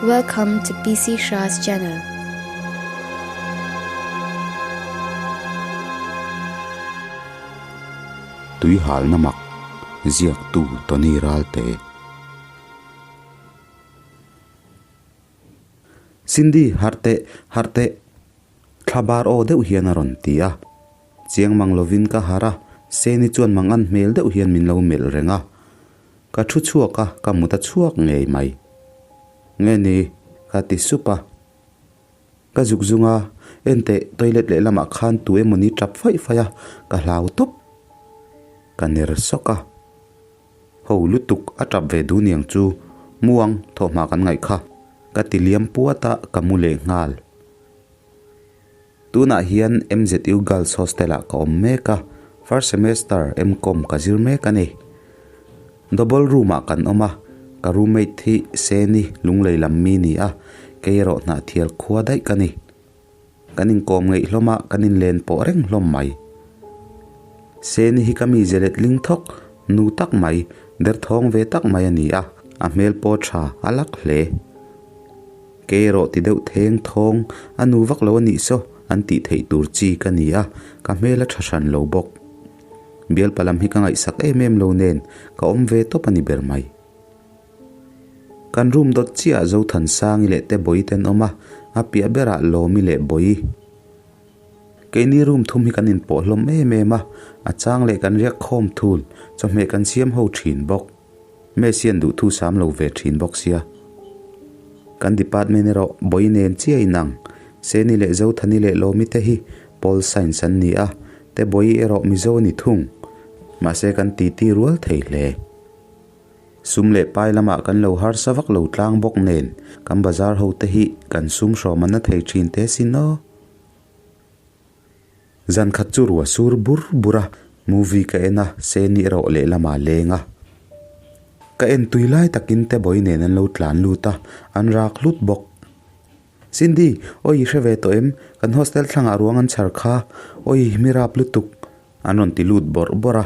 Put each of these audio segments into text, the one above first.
Welcome to PC Shah's channel. Tui halna mak ziaktu Tony Ralte. Cindy, harh teh, harh teh. Thla bar aw deuh hian a rawn ti a. Chiang mang lovin ka harh a, Seni chuan mangan hmel deuh hian min lo melh reng a. Ka thu chhuak a, ka mut a chhuak ngei mai. Nge ni? Ka ti sup a. Ka zuk zung a, enteh toilet lehlamah khan tu emawni tap faih faih a, ka hlau tawp. Ka ner sawk a. Ho lutuk a tap ve duh niang chu, muang thawhhma kan ngaih kha. Ka ti liam puat a, ka mu leh nghal. Tunah hian MZU Girls Hostel-ah ka awm mek a, first semester M-Com ka zir mek a ni. Double room-ah kan awm a, ka roommate hi Seni Lunglei lam mi ni a, kei erawh Hnahthial khua daih ka ni. Kan inkawm ngeih hlawm a, kan inlen pawh reng hlawm mai. Seni hi ka mi zelet ling thawk, nu tak mai, derthawng ve tak mai a ni a, a hmel pawh tha a lak hle. Kei erawh ti deuh theng thawng a nu vak lo a nih saw an tih theih tur chi ka ni a, ka hmel a tha hran lo bawk. Bialpa lam hi ka ngaihsak em em lo nen ka awm ve tawp a ni ber mai. Kan room dawt chiah ah Zothansangi leh Tebawii te an awm a, a piah berah Lawmi leh Bawii. Keini room thum hi kan inpawh hlawm em em a, a chang leh kan riak khawm thul, chawhmeh kan siam ho thin bawk. Mesian duhthu sam lo ve thin bawk sia. Kan department erawh Bawi nen chiah inang, Seni leh Zothani leh Lawmi te hi Pol Science an ni a, te Bawi erawh Mizo a ni thung. Mahse kan titi rual thei hle. Sum leh pai lamah kan lo harsa vak lo tlang bawk nen kan bazar ho te hi kan sum hrawm a na thei thin te sin aw. Zan khat chu rua sur bur bur a, movie ka en a, Seni erawh lehlamah a leng a. Ka en tui lai takin Tebawii nen an lo tlan lut a, an rak hlut bawk. Cindy, awi i hre ve tawh em? Kan hostel thlangah ruang an chhar kha, awi mi rap lutuk, an rawn ti lut bawrh bawrh a.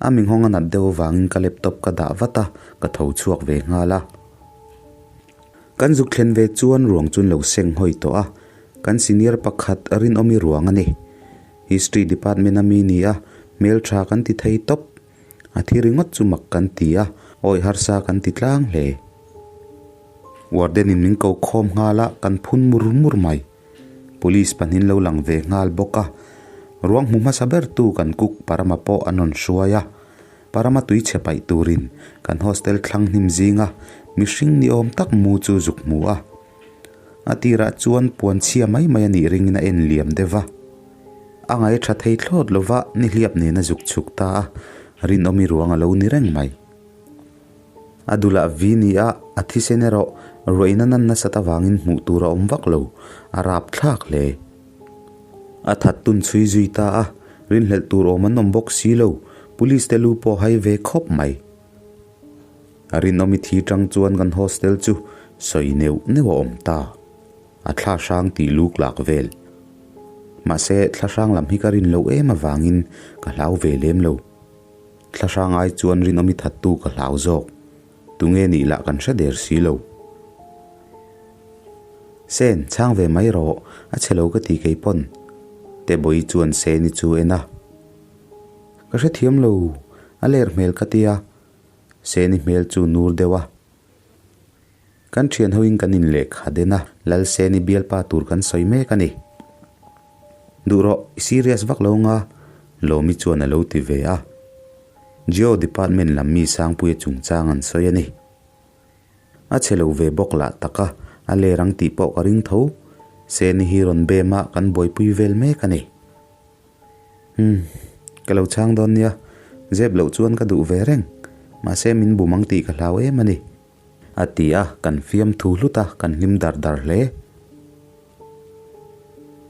A minghawng a nat deuh avangin ka laptop ka dah vat a, ka tho chhuak ve nghal a. Kan zuk thlen ve chuan ruang chu an lo seng hawi tawh a, kan senior pakhat rinawmi ruang a ni. History department a mi ni a, hmeltha kan ti thei tawp. A thi ringawt chu mak kan ti a, awi harsa kan ti tlang hle. Warden in min ko khawm nghal a, kan phun mur mur mai. Police pahnin lo lang ve nghal bawk a, ruang hmu hmasa ber tu kan cook Parama pawh an rawn hruai a, Parama tui chhe paih turin kan hostel thlang hnim zinga mihring ni awm tak mu chu zuk hmu a. A tirah chuan puan chhia mai mai a nih ringin a en liam deuh va. A ngaih a tha thei thlawt lova nihliap nen a zuk chhuk ta a, rinawmi ruang a lo ni reng mai. A dulah vi ni a, a thisen erawh ruaihna nan nasat avangin hmuh tur a awm vak lo, a rap thlak hle. A that tun chhui zui ta a, rinhlelh tur awm an awm bawk si lo, police te lu pawh hai ve khawp mai. A rinawmi thi tang chuan kan hostel chu sawi neuh neuh a awm ta. A thla hrang tih luk lak vel. Mahse, thla hrang lam hi ka rin loh em avangin ka hlau ve lem lo. Thla hrang ai chuan rinawmi thattu ka hlau zawk. Tunge nih lah kan hre der si lo. Sen, chhang ve mai rawh, a chhe lo ka ti kei pawn. Tebawii chuan Seni chu en a. Ka hrethiam lo, a ler hmel ka tia. Seni hmel chu nur deuh a. Kan thian hoin kan inlehkha den a, Lal Seni bialpa tur kan sawi mek a ni. Duh rawh, i serious vak lo nga, Lawmi chuan a lo ti ve a. Geo department lam mi Sangpuia chungchang an sawi a ni. A chhe lo ve bawk lah tak a, a ler ang tih pawh ka ring tho. Seni hi rawn bem a, kan buaipui vel mek a ni. Umm, ka lo chhang dawn nia, zep loh chuan ka duh ve reng. Mahse min bum ang tih ka hlau em a ni. A ti a, kan fiamthu hlut a, kan hlim dar dar hle.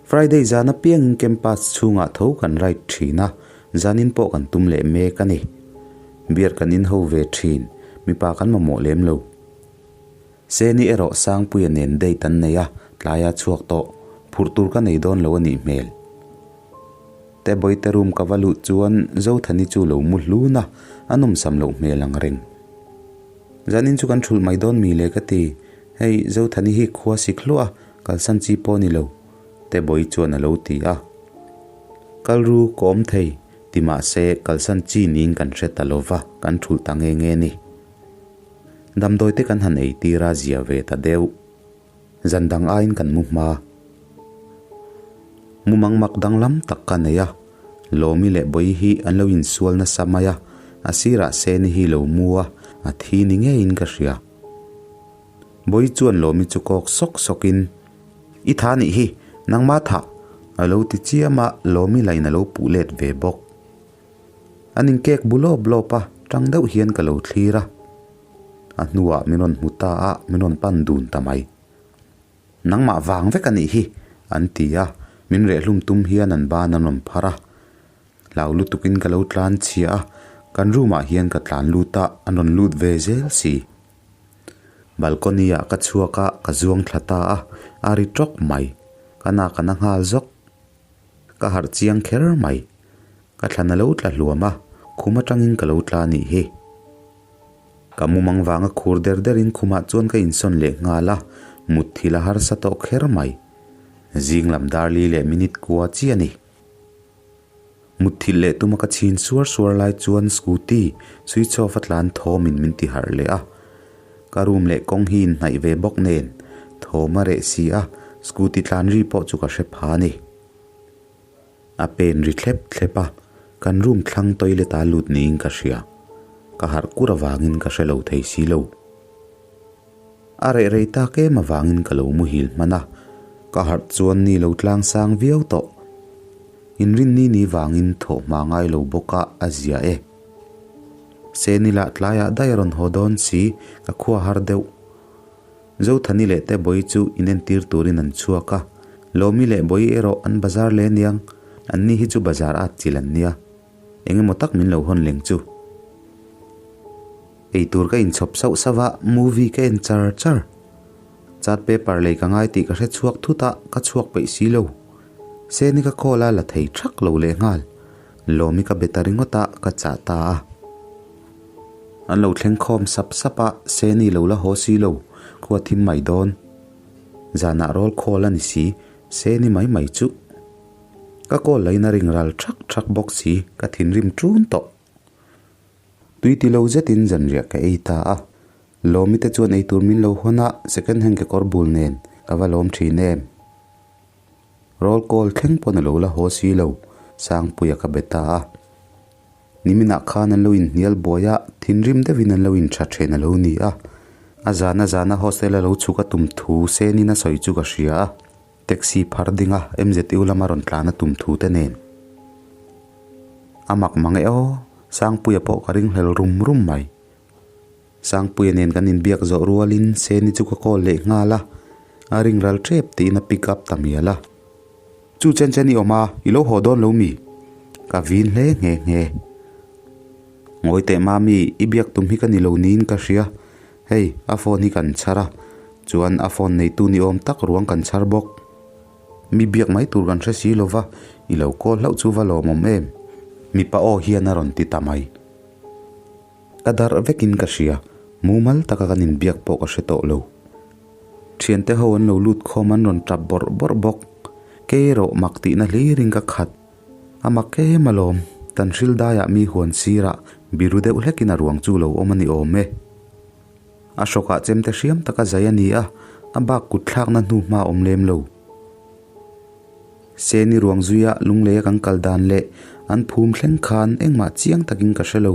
Friday zan apiangin campus chhungah tho kan ride thin a, zanin pawh kan tum leh mek a ni. Beer kan in ho ve thin, mipa kan mamawh lem lo. Seni erawh Sangpuia nen date an nei a, tlaia chhuak tawh, phurh tur ka nei dawn lo a nih hmel. Tebawite room ka va luh chuan Zothani chu lo mu hlun a, a nawmsam loh hmel ang reng. Zanin chu kan thulh mai dawn mi le ka ti. Hei, Zothani hi khua sik hluah a, kalsan chi pawh a ni lo, Tebawii chuan a lo ti a. Kal ru ka awm thei, ti mahse kalsan chi niin kan hre ta lo va, kan thulh ta nge nge ni. Damdawi te kan han ei tir a zia ve ta deuh. Zan dang aiin kan mu hma. Mumang mak danglam tak ka nei a, Lawmi leh Bawihi hi an lo insual nasa mai a, a sirah Seni hi lo mu a, a thi ni ngeiin ka hria. Bawihi chuan Lawmi chu kawk sawk sawkin, I tha nih hi, nangma thah! a lo ti chiam a, Lawmi lain a lo puh let ve bawk. An inkek bu lawp lawp a, tang deuh hian ka lo thlir a. A hnuah min rawn hmu ta a, min rawn pan dun ta mai. Nangmah vang vek a nih hi, an ti a, min rehhlum tum hian an ban an rawn phar a. Hlau lutukin ka lo tlan chhia a, kan room ah hian ka tlan lut a, an rawn lut ve zel si. Balcony ah ka chhuak a, ka zuang thla ta a, a ri tawk mai. Ka nak a na nghal zawk. Ka harh chiang kher mai. Ka thlan a lo tla hluam a, khum atangin ka lo tla anih hi. Ka mumang vanga khur der derin khumah chuan ka insawn leh nghal a, mut thil a harsa tawh kher mai. Zing lam darli leh minute kua chi a ni. Mut thilh leh tuma ka chhin suar suar lai chuan scooty switch off a tlan thawmin min ti harh leh a. Ka room leh kawng hi inhnaih ve bawk nen thawm a reh si a, scooty tlan ri pawh chu ka hre pha a ni. A pen ri thlep thlep a, kan room thlang toilet a lut niin ka hria. Ka harh kur avangin ka hre lo thei si lo. A reh rei tak em avangin ka lo muhil hman a, ka harh chuan ni lo tlang sang viau tawh. Inrinni ni vangin thawh hma ngai lo bawk a, a zia e. Senila tlaiah daih a rawn haw dawn si, ka khua har deuh. Zothani leh Tebawii chu inentir turin an chhuak a, Lawmi leh Bawii erawh an bazar leh aniang, anni hi chu bazar at chil an nia. Eng emaw tak min lo hawn leng chu. Eitur ka inchhawp sauh sauh a, movie ka en char char. Chart paper lei ka ngai tih ka hre chhuak thut a, ka chhuak peih si lo. Seni ka call a la thei thak lo lehnghal. Lawmi ka be ta ringawt a, ka chah ta a. An lo thleng khawm sap sap a, Seni lo la haw si lo, khua thim mai dawn. Zanah rawl khawl a ni si, Seni mai mai chu. Ka call lain a ring ral thak thak bawk si, ka thinrim ṭun tawh. Tui ti lo zetin zanriah ka ei ta a, Lawmi te chuan eitur min lo hawn a, second hand kekawr bul nen ka va lawm ṭhin em. Roll call thleng pawn a lo la haw si lo, Sangpuia ka be ta a. Niminah khan an lo inhnial buai a, thinrim deuhin an lo intha then a lo ni a. A zana zana hostel a lo chhuk a tum thu senin a sawi chu ka hria a, taxi phar ding a MZU lama rawn tlan a tum thu te nen. A mak mang e aw, Sangpuia pawh ka ringhlel rum rum mai. Sangpuia nen kan inbiak zawh rualin Seni chu ka call leh nghal a, a ring ral tep tiin a pick up ta mial a. Chu chen chen i awm a, i lo haw dawn lo mi? Ka vin hle nghe nghe. Ngawi teh mami, i biak tum hi ka ni lo niin ka hria. Hei, a phone hi kan chhar a, chuan a phone neitu ni awm tak ruang kan chhar bawk. Mi biak mai tur kan hre si lova, i lo call hlauh chu va lawmawm em? Mipa aw hian a rawn ti ta mai. Ka darh vekin ka hria, mumal taka kan inbiak pawh ka hre tawh lo. Thiante ho an lo lut khawm an rawn tap bawrh bawrh bawk. Kei erawh mak tihna hlirin ka khat. A mak em alawm, tan hril daiah mi huan sirah biru deuh hlekin a ruang chu lo awm a ni awm e. A hrawkah chemte hriam taka zai a ni a, a bak kut thlakna hnu hma awm lem lo. Seni ruang zuia lungleia kan kal dan leh an phum thleng khan engmah chiang takin ka hre lo.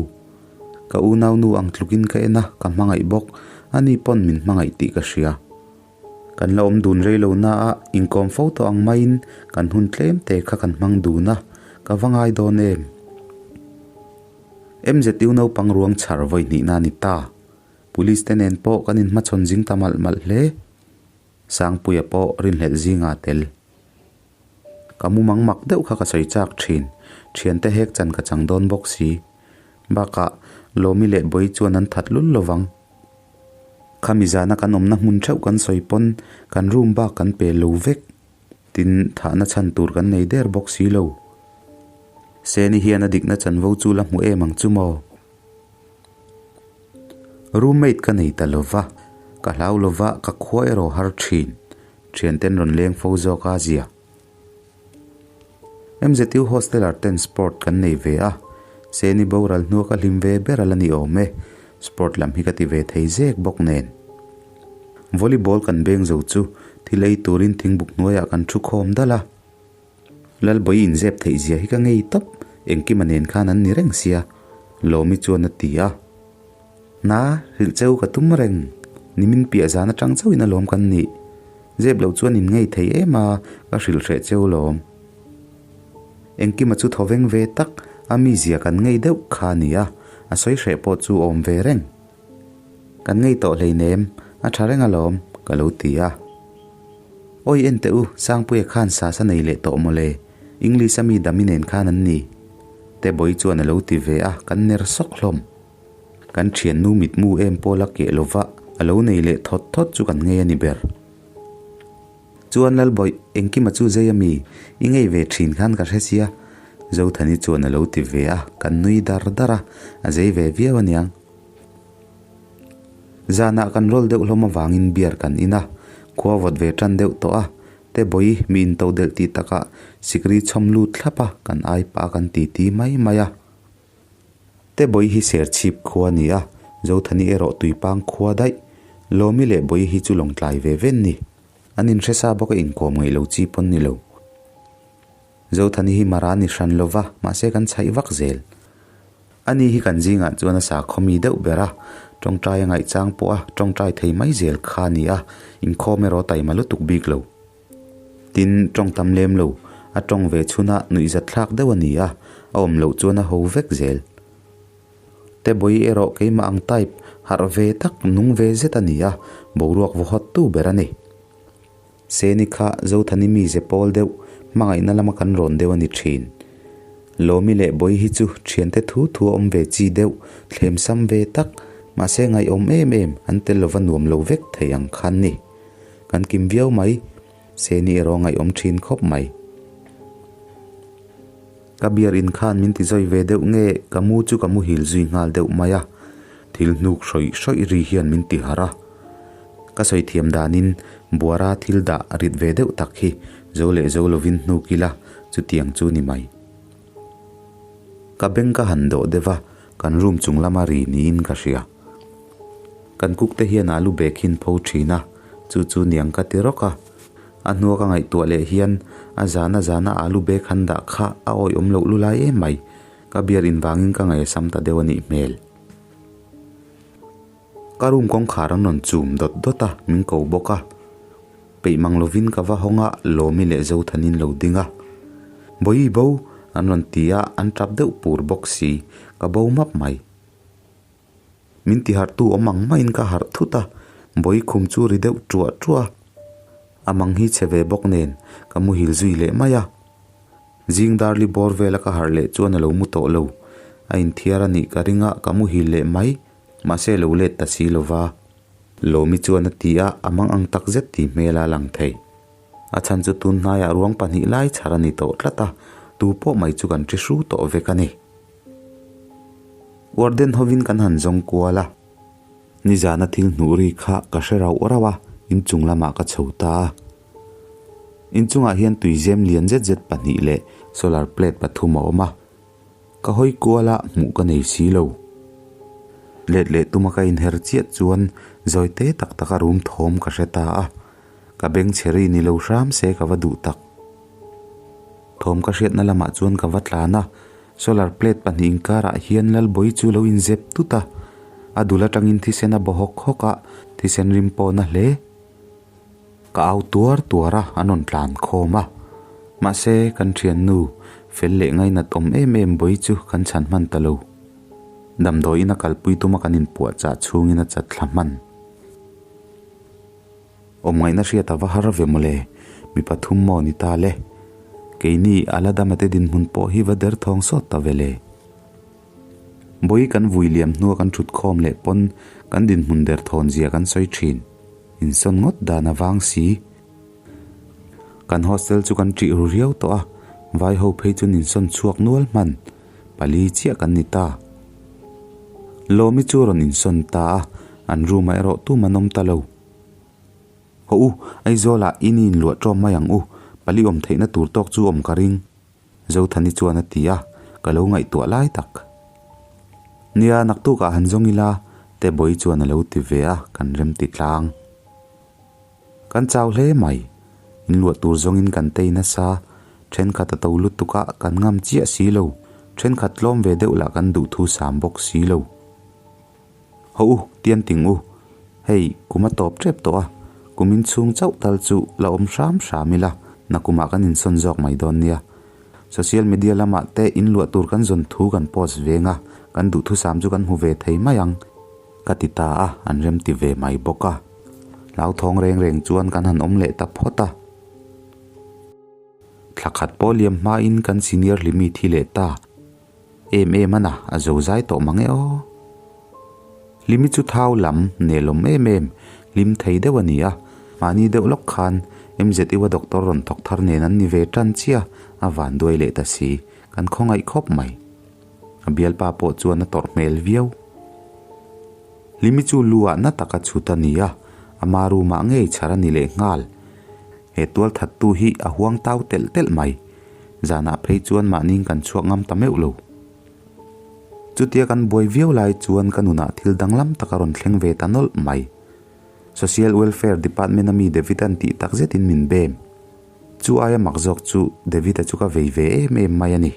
Ka unaunu ang tlukin ka en a, ka hmangaih bawk. Ani pawn min hmangaih tih ka hria. Kan la awm dun rei lo na a, inkawm fo tawh ang maiin kan hun tlem te kha kan hmang dun a, ka va ngai dawn em? MZU naupang ruang chhar vawi hnihna a ni ta. Police te nen pawh kan inhmachhawn zing ta malh malh hle. Sangpuia pawh rinhlelh zinga tel. Ka mumang mak deuh kha ka sawi chak thin, thiante hek chan ka chang dawn bawk si. Bakah, Lawmi leh Bawi chuan an that lul lovang. Khami zana kan awmna hmun theuh kan sawi pawn kan room bak kan pe lo vek. Tin, thahna chhan tur kan nei der bawk si lo. Seni hian a dikna chanvo chu la hmu em ang chu maw? Roommate ka nei ta lova. Ka hlau lova ka khua erawh har thin. Thianten rawn leng fo zawk a zia. MZU hosteler ten sport kan nei ve a, Seni boral hnua ka hlim ve ber a la ni awm e, sport lam hi ka ti ve thei zek bawk nen. Volleyball kan beng zo chu thil ei turin thingbuk hnuaiah kan thu khawm dal a. Lalbawi inzep theih zia hi ka ngei tawp, engkima nen khan an ni reng sia, Lawmi chuan a ti a. Na, hrilh cheu ka tum reng. Nimin piah zan atang chauhin alawm kan nih. Zep loh chuan in ngei thei em a, ka hrilh hreh cheu lawm. Engkima chu thaw veng ve tak, a mizia kan ngei deuh kha a ni a, a sawi hreh pawh chu awm ve reng. Kan ngei tawh hleinem, a tha reng alawm, ka lo ti a. Awi en teh u, Sangpuia khan sa sa nei leh tawh mawle, English a mi dami nen khan an ni. Tebawii chuan a lo ti ve a, kan ner sawk hlawm. Kan thiannu mitmu em pawh la keh lova a lo nei leh thawt thawt chu kan ngei a ni ber. Chuan Lalbawih, engkima chu zei a mi? I ngei ve thin khan ka hre sia. Zothani chuan a lo ti ve a, kan nui dar dar a, a zei ve viau aniang. Zanah kan rawl deuh hlawm avangin beer kan in a, khua vawt ve tan deuh tawh a, Tebawii mi in to delh tih takah sikri chhawm lut thlap a, kan ai pah a kan titi mai mai a. Te Bawi hi Serchhip khua a ni a, Zothani erawh Tuipang khua daih. Lawmi leh Bawi hi chu lawngtlai ve ven ni. An inhre sa bawk a inkawm ngaih lo chi pawn ni lo. Zothani hi mara ni hran lo va, mahse kan chhaih vak zel. Ani hi kan zingah chuan a sakhaw mi deuh ber a, tawngtai a ngaihchang pawh a tawngtai thei mai zel kha a ni a, inkhawm erawh taima lutuk bik lo. Tin, tawng tam lem lo, a tawng ve chhunah nuihzat thlak deuh a ni a, a awm loh chuan a ho vek zel. Tebawii erawh keimah ang type, harh ve tak, nung ve zet a ni a, boruak vaw hawt tu ber a ni. Seni kha Zothani mize pawl deuh, hmangaihna lama kan rawn deuh a ni thin. Lawmi leh Bawi hi chu thiante thu thu a awm ve chi deuh, thlemsam ve tak, mahse ngaihawm em em, an tel lova nuam lo vek thei ang khan ni. Kan kim viau mai, Seni erawh ngaihawm thin khawp mai. Ka beer in khan min ti zawi ve deuh nge ka mu chu ka muhil zui nghal deuh mai a, thil hnuk hrawih hrawih ri hian min ti harh a. Ka sawi thiam danin buara thil dah rit ve deuh tak hi zo leh zo lovin hnuk ila chutiang chu ni mai. Ka beng ka han dawh deuh a, kan room chung lama ri niin ka hria. Kan cook te hian alu bag hin pho thin a, chu chu niang ka ti rawk a. A hnua ka ngaihtuah leh hian a zana zana alu bag han dah kha a awihawm loh lu lai em mai. Ka beer in vangin ka ngaihsam ta deuh a nih hmel. Ka room kawngkhar an rawn chum dawt dawt a, min ko bawk a. Peih mang lovin ka va hawng a, Lawmi leh Zothanin lo ding a. Bawihi bo! an rawn ti a, an tap deuh pur bawk si, ka bo map mai. Min ti harhtu awm ang maiin ka harh thut a, Bawihi khum chu ri deuh ṭuah ṭuah a. A mang hi chhe ve bawk nen, ka muhil zui leh mai a. Zing darli bawr vela ka harh leh chuan a lo mu tawh lo. A inthiar a nih ka ring a, ka muhil leh mai. Mahse lo let ta si lova. Lawmi chuan a ti a, a mang ang tak zet tih hmel a lang thei. A chhan chu tun hnaiah ruang pahnih lai chhar a ni tawh tlat a, tu pawh mai chu kan ṭi hru tawh vek a ni. Warden hovin kan han zawng kual a, nizana thil hnuh ri kha ka hre rauh rauh a, inchung lamah ka chho ta a. Inchungah hian tuizem lian zet zet pahnih leh solar plate pathum a awm a. Ka hawi kual a, hmuh ka nei si lo. Let leh tuma ka inher chiah chuan zawi te tak tak a rum thawm ka hre ta a. Ka beng chhe ri ni lo hram se ka va duh tak. Thawm ka hriatna lamah chuan ka va tlan a, solar plate pahnih inkarah hian Lalbawi chu lo inzep tut a. A dul atangin thisen a baw hawk hawk a, thisen rim pawh na hle. Ka au tuar tuar a, an rawn tlan khawm a. Mahse, kan thiannu fel leh ngainat awm em em bawi chu kan chhan hman ta lo. Damdawiin a kalpui tuma kan inpuahchah chhungin a chat thla hman. Awm ngaihna hriat a va har ve mawle, mi pathum maw ni ta le. Keini a la dama te dinhmun pawh hi va derthawng sawt ta ve le. Bawi kan vui liam hnua kan thut khawm leh pawn kan dinhmun derthawn zia kan sawi thin. Insawn ngawt dan a vang si. Kan hostel chu kan ṭih ru riau tawh a, vai ho phei chuan insawn chhuak nual hman pali chiah kan ni ta. Lawmi chu a rawn insawn ta a, an room ah erawh tum an awm ta lo. Hawh u, Aizawlah in i inluah ṭawm mai ang u, pali awm theihna tur tawk chu awm ka ring, Zothani chuan a ti a, ka lo ngaihtuah lai tak. Nia, naktukah han zawng ila, Tebawii chuan a lo ti ve a, kan remti tlang. Kan chau hle mai. Inluah tur zawngin kan tei nasa, thenkhat a to lutuk a, kan ngam chiah si lo, thenkhat tlawm ve deuh lah kan duh thu sam bawk si lo. Haw u, tian ting u. Hei, kum a tawp tep tawh a, kum inchhung chauh tal chu la awm hram hram ila, nakumah kan insawn zawk mai dawn nia. Social media lamah te inluah tur kan zawn thu kan post veng a, kan duhthusam chu kan hmu ve thei mai ang. Ka ti ta a, an rem ti ve mai bawk a. Hlauthawng reng reng chuan kan han awm leh ta phawt a. Thla khat pawh liam hmain kan senior hlimi thi leh ta. Em em a na, a zo zai tawh mang e aw. Hlimi chu thau lam, nelawm em em, hlim thei deuh a ni a. Mahni deuh lawk khan MZU-a doctor rawn thawk thar nen an ni ve tan chiah, a van duai leh ta si, kan khawngaih khawp mai. A bialpa pawh chuan a tawrh hmel viau. Hlimi chu lu ah na taka chhut a ni a, ama room ah ngei chhar a ni leh nghal. He tual thattu hi a huang tau telh telh mai. Zanah phei chuan mahniin kan chhuak ngam ta meuh lo. Chutia kan buai viau lai chuan ka nunah thil danglam tak a rawn thleng ve ta nawlh mai. Social Welfare Department a mi David an tih tak zetin min bem. Chu aia mak zawk chu David-a chu ka vei ve em em mai a ni.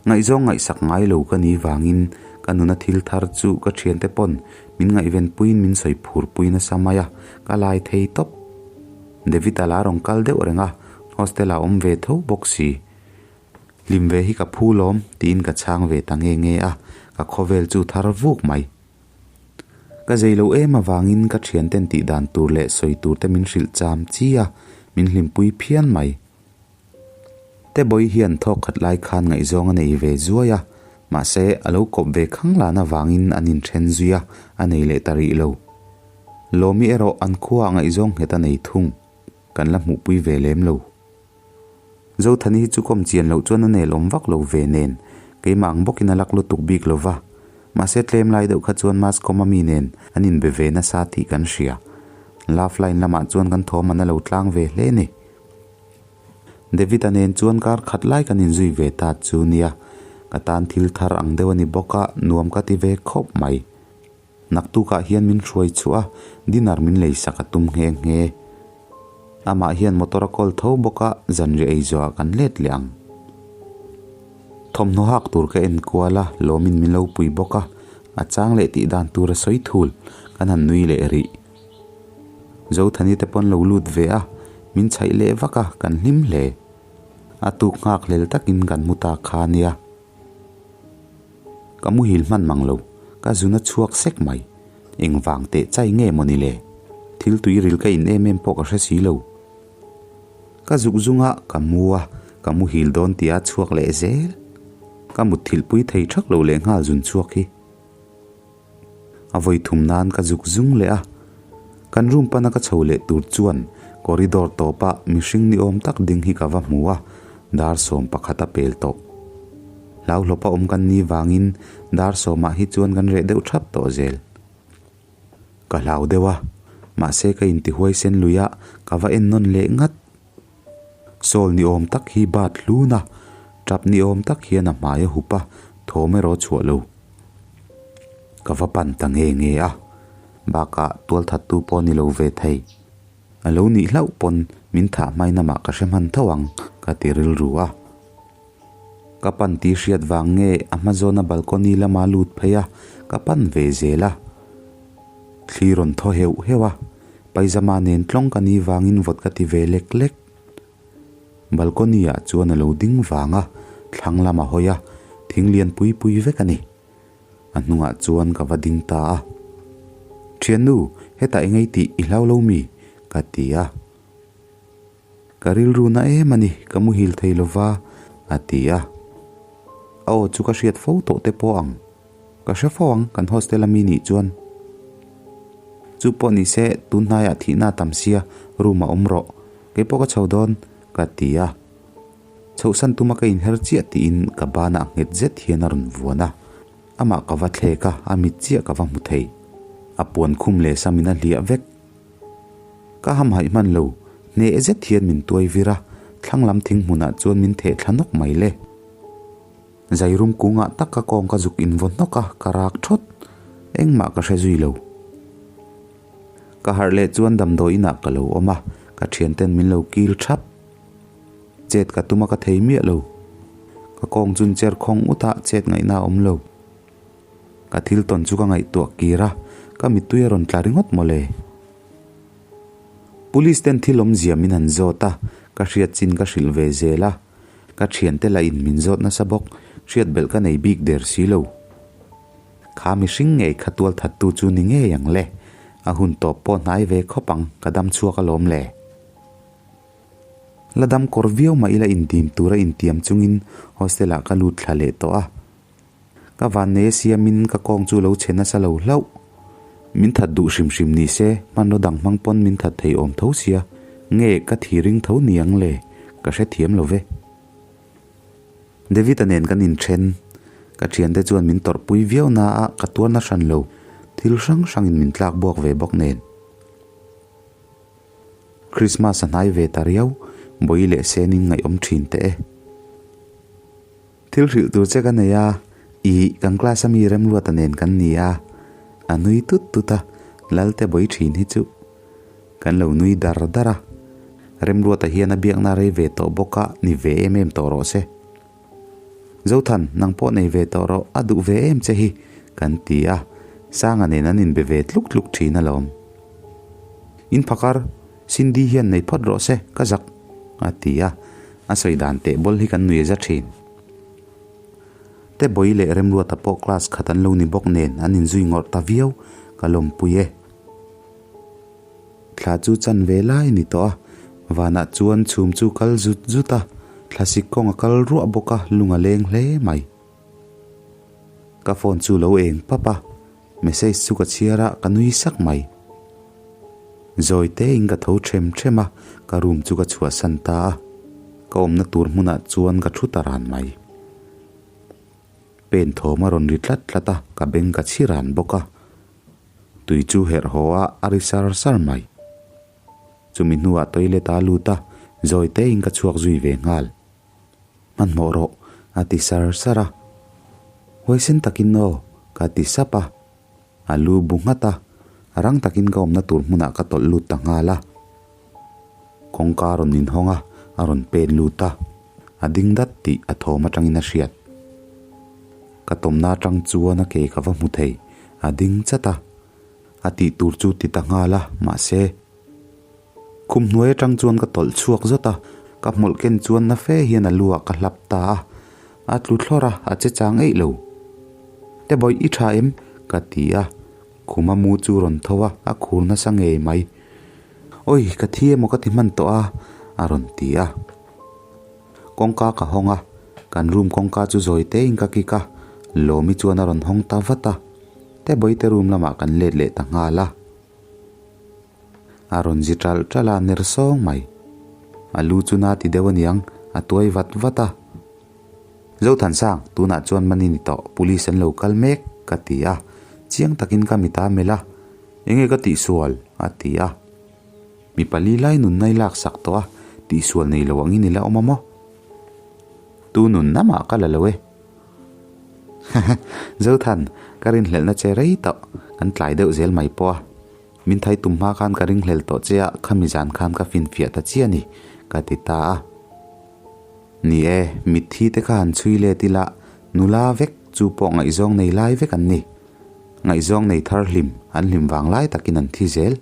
Ngaihzawng ngaihsak ngai lo ka ni vangin ka nuna thil thar chu ka thiante pawn min ngaihven puiin min sawi phur pui nasa mai a, ka lai thei tawp. David a la rawn kal deuh reng a, hostel ah awm ve tho bawk si. Hlim ve hi ka phu lawm tiin ka chhang ve ta nge nge a, ka khawvel chu thar vuk mai. Ka zei lo em avangin ka thianten tih dan tur leh sawi tur te min hrilh cham chi a, min hlimpui phian mai. Tebawii hian thawk khat lai khan ngaihzawng a nei ve zuai a, mahse a lo kawp ve khang lan avangin an inthen zui a, a nei leh ta rih lo. Lawmi erawh an khuaah ngaihzawng nghet a nei thung, kan la hmuhpui ve lem lo. Zothani hi chu kawm chian loh chuan a nel awm vak lo ve nen, keimah ang bawkin a lak lutuk bik lo va, mahse tlem lai deuh kha chuan Mascom-a mi nen an inbe ve nasa tih kan hria. Love line lamah chuan kan thawm an a lo tlang ve hle ni. David-a nen chuan kar khat lai kan inzui ve ta chu nia, ka tan thil thar ang deuh a ni bawk a, nuam ka ti ve khawp mai. Naktukah hian min hruai chhuah a, dinner min lei sak a tum nghe nghe. Amah hian motor a kawl tho bawk a, zanriah ei zawhah kan let leh ang. Thawmhnaw hak tur ka en kual a, lawmin min lo pui bawk a, a chang leh tih dan tur a sawi thul, kan han nui leh rih. Zothani te pawn lo lut ve a, min chhaih leh vak a, kan hlim hle. A tuk nghak hlel takin kan mu ta kha nia. Ka muhil hman mang lo, ka zun a chhuak sek mai. Engvang teh chai nge maw ni le? Thil tui ril ka in em em pawh ka hre si lo. Ka zuk zung a, ka mu a, ka muhil dawn tia chhuak leh zel. Ka mutthilh pui thei thak lo leh nghal zun chhuak hi. A vawi thum nan ka zuk zung leh a, kan room pana ka chho leh tur chuan corridor tawpa mihring ni awm tak ding hi ka va hmu a, dar 11 a pel tawh. Hlauhlawpa awm kan ni vangin dar sawmah hi chuan kan reh deuh thap tawh zel. Ka hlau deuh a, mahse ka intihuai sen lui a, ka va en nawn leh ngat. Sawl ni awm tak hi bat hlun a, tap ni awm tak hian a hmai a hup a, thawm erawh chhuah lo. Ka va pan ta nge nge a, bakah tualthattu pawh ni lo ve thei. A lo nih hlauh pawn min thah hmai namah ka hre hman tho ang ka ti rilru a. Ka pan tih hriat vang nge a hma zawna balcony lama lut phei a, ka pan ve zel a. Thli rawn thaw heuh heuh a, Paizama nen tlawng ka ni vangin vawt ka ti ve lek lek. Balcony ah chuan a lo ding vang a, thlang lam a hawi a, thing lian pui pui vek a ni. A hnungah chuan ka va ding ta a. Thiannu, hetah i ngei tih i hlau lo mi? ka ti a. Ka rilru na em a ni, ka muhil thei lo va, a ti a. A aw chu ka hriat fo tawh te pawh ang. Ka hre fo ang, kan hostel a mi nih chuan. Chu pawh ni se, tun hnaiah thihna a tam sia, room a awm rawh. Kei pawh ka chho dawn, ka ti a. Chhohsan tuma ka inher chiah tiin ka banah nghet zet hian a rawn vuan a. Amah ka va thlek a, a mit chiah ka va hmu thei. A puan khum leh sam in a hliah vek. Ka hamhaih hman lo, hneh zet hian min tuai vir a, thlang lam thing hmunah chuan min theh thla nawk mai le. Zairum kungah tak ka kawng ka zuk invaw hnawk a, ka rak thawt. Engmah ka hre zui lo. Ka harh leh chuan damdawi inah ka lo awm a, ka thianten min lo kil thap. Chet ka tum a ka thei miah lo. Ka kawng chun cher khawng ut a, chet ngaihna a awm lo. Ka thil tawn chu ka ngaihtuah kir a, ka mittui a rawn tla ringawt mawle. Police ten thil awmzia min han zawt a, ka hriat chin ka hrilh ve zel a. Ka thiante lah in min zawt nasa bawk, hriat belh ka nei bik der si lo. Kha mihring ngei kha tual that tu chu ni ngei ang le, a hun tawp pawh hnai ve khawp ang, ka dam chhuak alawm le. La dam kawr viau mah ila indim tura intiam chungin hostel ah ka lut thla leh tawh a. Ka vannei a siamin ka kawng chu lo chhe nasa lo hlauh. Min that duh hrim hrim ni se, hmanraw dang hmang pawn min that thei awm tho sia, nge ka thi ring tho ni ang le, ka hrethiam lo ve. David-a nen kan inthen, ka thiante chuan min tawrhpui viau na a, ka tuarna hran lo, thil hrang hrangin min tlak buak ve bawk nen. Christmas a hnai ve ta riau, bawi leh senin ngaihawm thin teh e. Thil hrilh tur che ka nei a, ih, kan class a mi Remruata nen kan ni a, a nui tut tut a, Lalte bawi thin hi chu kan lo nui dar dar a, Remruata hian a biakna rei ve tawh bawk a, ni ve em em tawh rawh se. Zothan, nang pawh nei ve tawh rawh, a duh ve em che hi, kan ti a, Sanga nen an inbe ve tluk tluk thin alawm. In phakar, Cindy hian nei phawt rawh se, ka zak, a ti a, a sawi dan teh bawl hi kan nui za thin. Tebawi leh Remruata pawh class khat an lo ni bawk nen an inzui ngawrh ta viau, ka lawmpui e. Thla chu chan ve lai a ni tawh a, vanah chuan chhum chu kal zut zut a, thlasik kawng a kal ruah bawk a, lung a leng hle mai. Ka phone chu lo eng pap a, message chu ka chhiar a, ka nui sak mai. Zawi tein ka tho them them a, ka room chu ka chhuahsan ta a, ka awmna tur hmunah chuan ka thu ta ran mai. Pen thawm a rawn ri tlat tlat a, ka beng ka chhi ran bawk a. Tui chu herh haw a, a ri sar sar mai. Chumi hnuah toilet a lut a, zawi tein ka chhuak zui ve nghal. Hmanhmawh rawh, a ti sar sar a. Huaisen takin aw, ka ti sap a. A lu bu nghat a, rang takin ka awmna tur hmunah ka tawlh lut ta nghal a. Kawngka rawn inhawng a, a rawn pen lut a. A ding dat tih a thawm atangin a hriat. Ka tawmna atang chuan a ke ka va hmu thei, a ding chat a. A tih tur chu ti ta nghal a, mahse. Khum hnuai atang chuan ka tawlh chhuak zawt a, ka hmawlh ken chuan na fe hian a lu ah ka hlap ta a, a tlu thlawr a, a che chang eih lo. Te bawih i tha em? ka ti a, khuma mu chu rawn tho a, a khur nasa ngei mai. Awi, ka thi emaw ka ti hman tawh a, a rawn ti a. Kawngka ka hawng a, kan room kawngka chu zawi tein ka kik a, Lawmi chuan a rawn hawng ta vat a, Te bawih te room lamah kan let leh ta nghal a. A rawn zi ṭalh ṭalh a, ner sawng mai. A lu chu na ti deuh aniang, a tuai vat vat a. Zothansang, tunah chuan mani ni tawh, police an lo kal mek, ka ti a. Chiang takin ka mit a melh a, Enge ka tihsual? a ti a. Mi pali lai nunna i laksak tawh a, tihsual nei lo angin i la awm a maw? Tu nunna mah ka la lo e. Zothan, ka rinhlelhna che rei tawh, kan tlai deuh zel mai pawh a. Min thai tum hma khan ka ringhlel tawh che a, khami zan khan ka finfiah ta chiah a ni, ka ti ta a. Ni e, mitthi te kha han chhui let ila, nula vek chu pawh ngaihzawng nei lai vek an ni. Ngaihzawng nei thar hlim, an hlim vang lai takin an thi zel.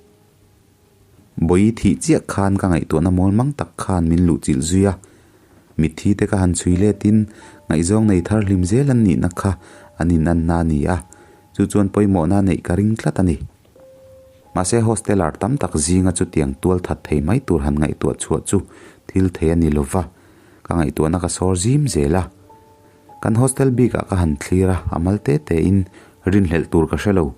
Bawi thih chiah khan ka ngaihtuahna mawl mang tak khan min luh chilh zui a, mitthi te ka han chhui letin ngaihzawng nei thar hlim zel an nihna kha an inanna a ni a, chu chuan pawimawhna neih ka ring tlat a ni. Mahse hosteler tam tak zinga chutiang tual that thei mai tur han ngaihtuah chhuah chu thil thei a ni lova, ka ngaihtuahna ka sawr zim zel a. Kan hostel bikah ka han thlir a, a mal te tein rinhlelh tur ka hre lo.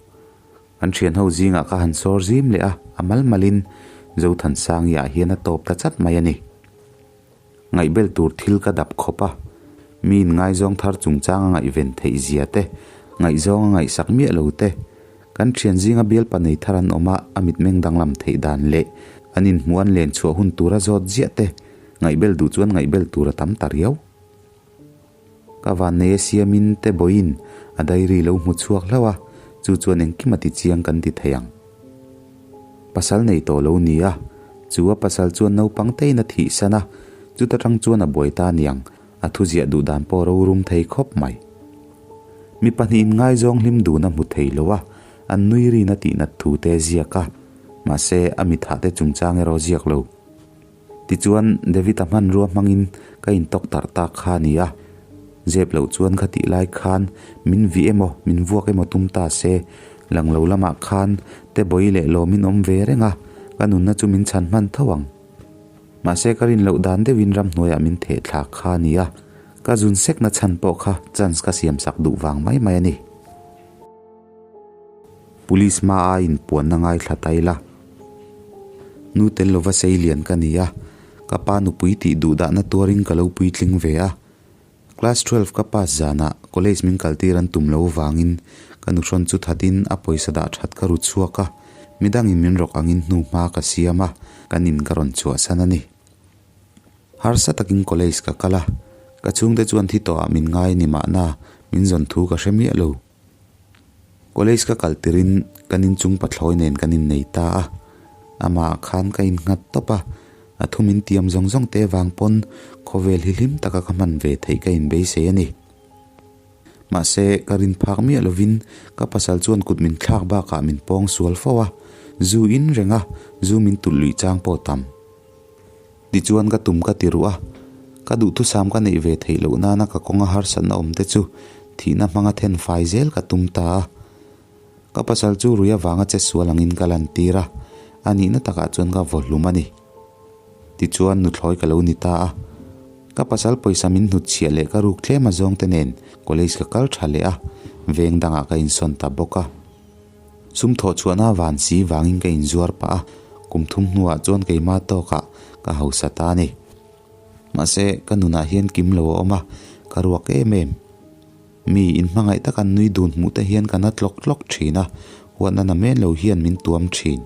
Kan thianho zingah ka han sawr zim leh a, a mal malin Zothansangi ah hian a tawp ta chat mai a ni. Ngaihbel tur thil ka dap khawp a, miin ngaizawng thar chungchang a ngaihven theih zia te, ngaihzawng a ngaihsak miah lo te, kan thian zinga bialpa nei thar an awm a, a mitmeng danglam theih dan leh An inhmuh an len chhuah hun tura zawt ziah te, ngaihbel duh chuan ngaihbel tur a tam ta riau. Ka vannei a siamin te bawiin a diary lo hmu chhuak hlauh a, chu chuan engkim a ti chiang kan ti thei ang. Pasal nei tawh lo ni a, chu a pasal chuan naupang tein a thihsan a, chuta tang chuan a buai ta niang, a thuziah duh dan pawh rorum thei khawp mai. Mi pahnihin ngaizawng hlim dun a hmu thei lo a, an nui rin a tihnat thu te ziak a, mahse a mithah te chungchang erawh ziak lo. Tichuan, David-a hmanrua hmangin ka intawk tarh tak kha a ni a. Zep loh chuan kha tih lai khan min vih emaw, min vuak emaw tum ta se, lang lo lamah khan Tebawi leh lawmin awm ve reng a, ka nunna chu min chhan hman tho ang. Mahse ka rin loh dan deuhin ramhnuaiah min theh thlak kha a ni a, ka zun sekna chhan pawh kha chance ka siamsak duh vang mai mai a ni. Police hma a inpuanna ngaithla ta ila. Nu tel lova sei lian ka ni a, ka pa nupui tih duh dahna tuarin ka lo puitling ve a. Class 12 ka pass zanah college min kaltir an tum lo vangin ka nuhrawn chu thatin a pawisa dah that ka ru chhuak a, midangin min rawk angin hnu hma ka siam a, kan in ka rawn chhuahsan a ni. Harsa takin college ka kal a, ka chhungte chuan thi tawhah min ngai ni mahna min zawn thu ka hre miah lo. College ka kal tirin kan inchung pathlawi nen kan innei ta a, amah khan ka innghat tawp a, a thu min tiam zawng zawng te vang pawn khawvel hi hlim taka ka hman ve theih ka inbeisei a ni. Mahse, ka rin phak miah lovin ka pasal chuan kut min thlak bakah min pawng sual fo a, zu in reng a, zu min tulh luih chang pawh tam. Tichuan ka tum ka ti ruh a, ka duhthusam ka neih ve theih loh nana ka kawnga harsatna awm te chu thihna hmanga then fai zel ka tum ta a. Ka pasal chu rui avanga che sual angin ka lantir a, a nihna takah chuan ka vaw hlum a ni. Tichuan nuthlawi ka lo ni ta a, ka pasal pawisa min hnutchhiah leh ka ruk tlem azawng te nen college ka kal tha leh a, veng dangah ka insawn ta bawk a. Sum thawh chhuahna van si vangin ka inzuar pah a, kum thum hnuah chuan keimah tawkah ka hausa ta a ni. Mahse, ka nunah hian kim lo a awm a, ka ruak em em. Mi inhmangaih taka an nui dun hmuh te hian ka na tlawk tlawk thin a, huatna na men lo hian min tuam thin.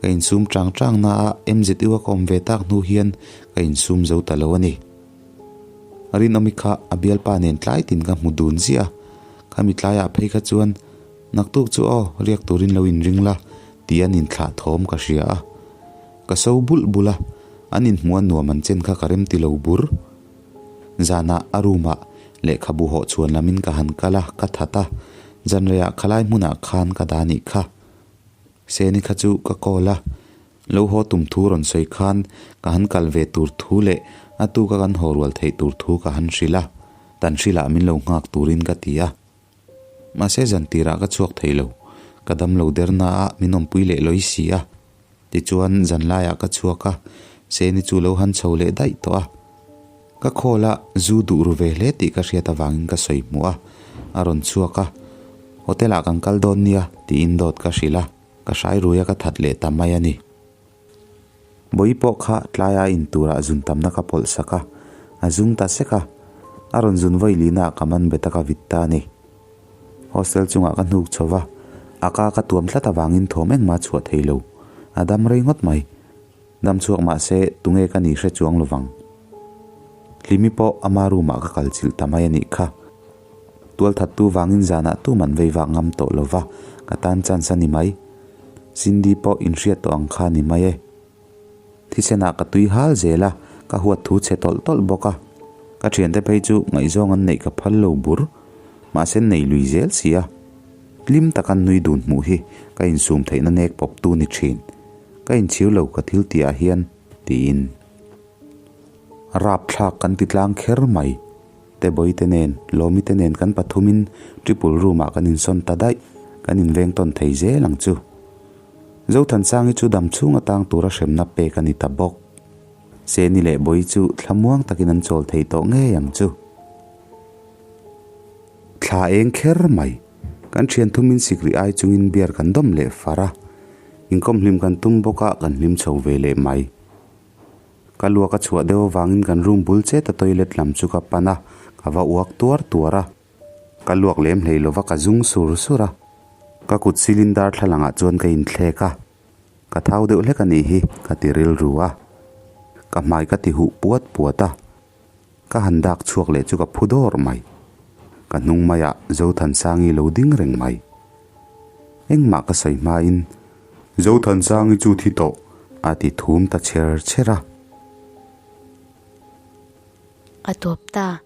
Ka insum chang chang na a, MZU a ka awm ve tak hnu hian ka insum zo ta lo a ni. Rinawmi kha a bialpa nen tlai tin ka hmu dun ziah a, khami tlaiah phei kha chuan Naktuk chu aw, riak turin lo inring la, tih an inthlah thawm ka hria a. Ka so bulh bulh a, an inhmuh a nuam an chen kha ka rem ti lo bur. Zanah a room ah lehkhabu hawh chhuan lamin ka han kal a, ka that a, zanreiah khalai hmunah khan ka dah nih kha. Seni kha chu ka call a, lo haw tum thu rawn sawi khan ka han kal ve tur thu leh a tuka kan haw rual theih tur thu ka han hrilh a, tan hrilah min lo nghak turin ka ti a. Mahse zan tirah ka chhuak thei lo, ka dam lo der na a min awmpui leh lawi si a. Tichuan zan laiah ka chhuak a, Seni chu lo han chho leh daih tawh a. Ka khawl a, zu duh ru ve hle tih ka hriat avangin ka sawi hmuh a, a rawn chhuak a. Hotel ah kan kal dawn nia tiin dawt ka hrilh a, ka hrai rui a ka that leh ta mai a ni. Bawi pawh kha tlaia in turah zun tamna ka pawlh sak a, a zum ta sek a, a rawn zun vawi lihna ah ka man bet a ka vit ta a ni. Hostel chungah ka hnuk chho va, a ka ka tuam tlat avangin thawm engmah chhuah thei lo, a dam rei ngawt mai. Dam chhuak mah se tunge ka ni hre chuang lovang. Hlimi pawh ama room ah ka kal chilh ta mai a nih kha. Tualthattu vangin zanah tuman vei vak ngam tawh lova, ka tan chance a ni mai. Cindy pawh inhriat tawh ang kha ni mai e. Thisenah ka tui hal zel a, ka huat thu chhe tawlh tawlh bawk a. Ka thiante phei chu ngaihzawng an neih ka phal lo bur, mahse nei lui zel si a. Tlim taka nui dun hmuh hi ka insum theihna nek pawp tu ni thin. Ka inchhir lo ka thil tih ah hian, tiin. Rapthlak kan ti tlang kher mai. Tebawii te nen, Lawmi te nen kan pathumin triple room ah kan insawn ta daih, kan inveng tawn thei zel ang chu. Zothansangi chu dam chhung atang tura hremna pek a ni ta bawk. Seni leh Bawi chu thlamuang takin an chawl thei tawh ngei ang chu. Thla eng kher mai, kan thian thumin sikri ai chungin beer kan dawm leh far a, inkawm hlim kan tum bawk a kan hlim chho ve leh mai. Ka luak a chhuah deuh avangin kan room bul chet a toilet lam chu ka pan a, ka va uak tuar tuar a. Ka luak lem hlei lova ka zung sur sur a. Ka kut cylinder thlalangah chuan ka inthlek a. Ka thau deuh hlek a nih hi ka ti rilru a. Ka hmai ka ti huh puat puat a. Ka han dak chhuak leh chu ka phu dawr mai. Ka hnung maiah Zothansangi lo ding reng mai. Engmah ka sawi hmain Zothansangi chu thi tawh a ti thum ta chher chher a. A tawp ta.